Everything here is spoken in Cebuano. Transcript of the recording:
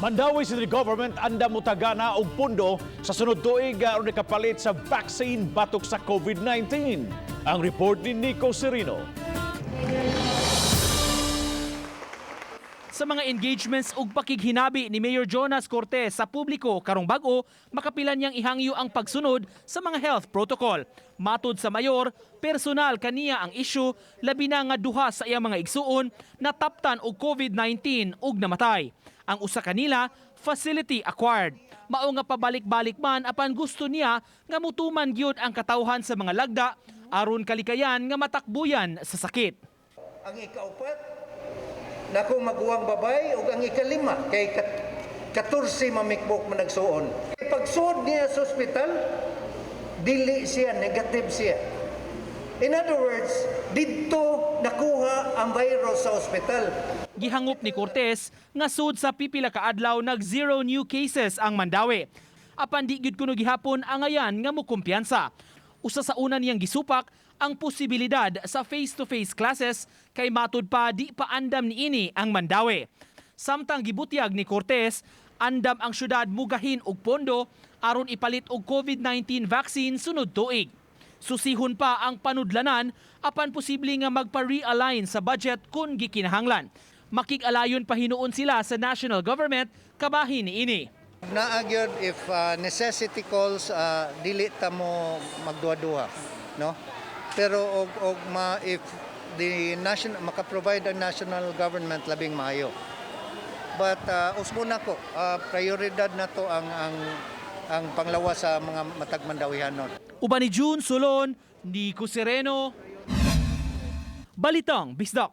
Mandawi City Government andam motagana og pundo sa sunod tuig aron nakapalit sa vaccine batok sa COVID-19. Ang report ni Nico Serino. Sa mga engagements ug pakighinabi ni Mayor Jonas Cortes sa publiko karong bag-o, makapila niyang ihangyo ang pagsunod sa mga health protocol. Matod sa mayor, personal kaniya ang issue, labi na nga duha sa iyang mga igsuon nataptan og COVID-19 ug namatay. Ang usa kanila, facility acquired. Mao nga pabalik-balik man, apan gusto niya nga mutuman gyud ang katawhan sa mga lagda aron kalikayan nga matakbuyan sa sakit. Ang ikaupat, nako maguwang babay, ug ang ikalima kay 14 mamikbok man nagsuon. Pagsuod niya sa ospital, dili siya, negative siya. In other words, didto nakuha ang virus sa ospital. Gihangop ni Cortes nga sud sa pipila ka adlaw nag zero new cases ang Mandaue. Apan di gyud kuno gihapon angayan nga mokumpiyansa. Usa sa una niyang gisupak ang posibilidad sa face-to-face classes kay matud pa di pa andam niini ang Mandaue. Samtang gibutyag ni Cortes, andam ang syudad mugahin og pondo aron ipalit og COVID-19 vaccine sunod tuig. Susihon pa ang panudlanan, apan posible nga magpa-realign sa budget kung gikinahanglan. Makig-alayon pa hinuon sila sa national government kabahin niini. Naa gyud, if necessity calls, dili ta mo magduha-duha, no? Pero og ma if the national maka-provide ang national government, labing maayo. But usbon nako, prioridad nato ang panglawas sa mga matag Mandawihanon. Uban ni June Solon, Nico Sereno, Balitang Bisdak.